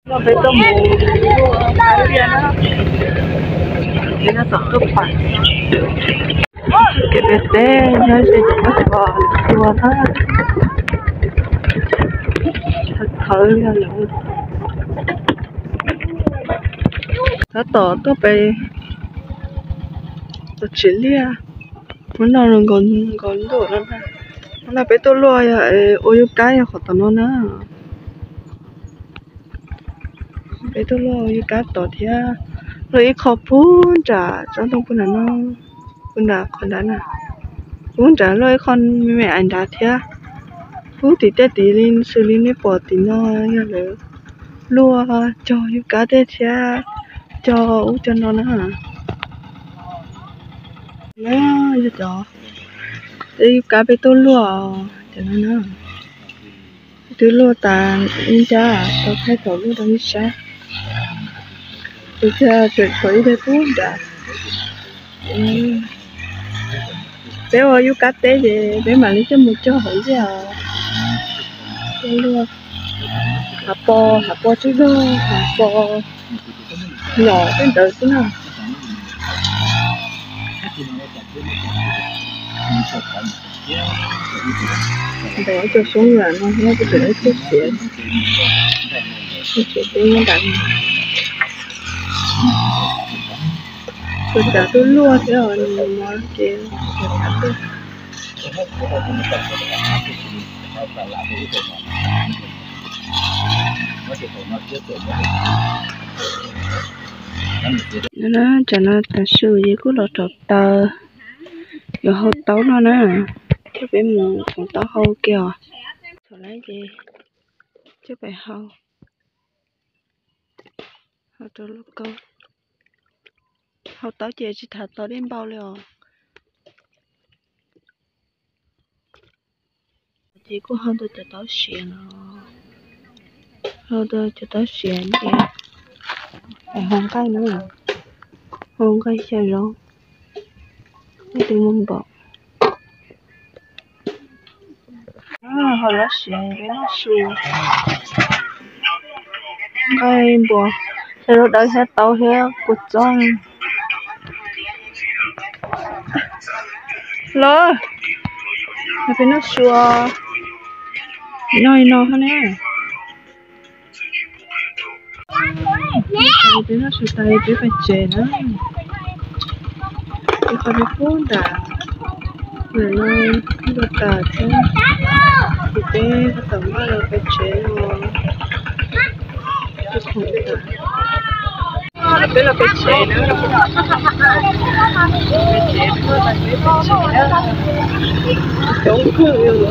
Peb tuaj mus luaj tau liaj na, peb no tom tuaj pais. Kev pem teb nyob ze cov koj txhos tua na, thawv thawv li lawm. Tab tom tuaj pem tom tsev liaj, hnub no nkaus ntuj no na. Hnub no peb tuaj luaj yog ua yub kab yog qhov tom no na. Peb tuaj luaj ua yub kab tod thiab, luaj ib qho pub nram tsob ntoo pub nram no, pub nram qhov nrad na, pub nram luaj ib qho me me ais nrad thiab. Pub tim tej tid li xws li nej pom tim no yog lawv luaj cog yub kab tej thiab, cog ub cog no na. Yog cov tej yub kab peb tuaj luaj cov no na. Twb luaj tas ib ncab tau thaij thaum luaj rau nej saib. Tus twg tseem tshuav ib daim pub nrad. Peb ua yub kab teb ces peb mam li coj mus cog hauv liaj. Coj luaj hav po, hav po tsuj dog, hav po nyom tej ntawd xwb na. Ntawm cov xyoob yam no nyob pem ib tug xiav, tus xiav teb nyob nram no. Tus tsov twb luaj thiab os, nws mov ces tus tsov twb. Tsam no tam sim ces kuj los rauv taws yuav hau taub no na, thiab peb mus txhoov taub hau kiag os. Thaum lawv ces coj pem hau, hau rau lub kaub. Hau taub ces tsis tham tau dej npau li os. Ces kuj hau tau cov taub siav no, hau tau cov taub siav ces hau nqaij na, hau nqaij xya zaub, nqaij twb muaj npaum. Hau lub siav peb noj su, nqaij npua, xya zaub dawb thiab taub thiab kua txob. Los, peb noj su, noj li no ne. Peb noj su tas peb pais tsev na. Peb qhov peb pub nram ntawm no ntuj tas thiab, ces peb tab tom npaj los pais tsev no. Peb los pais tsev na, pais tsev, peb pais tsev na, coob kawg li.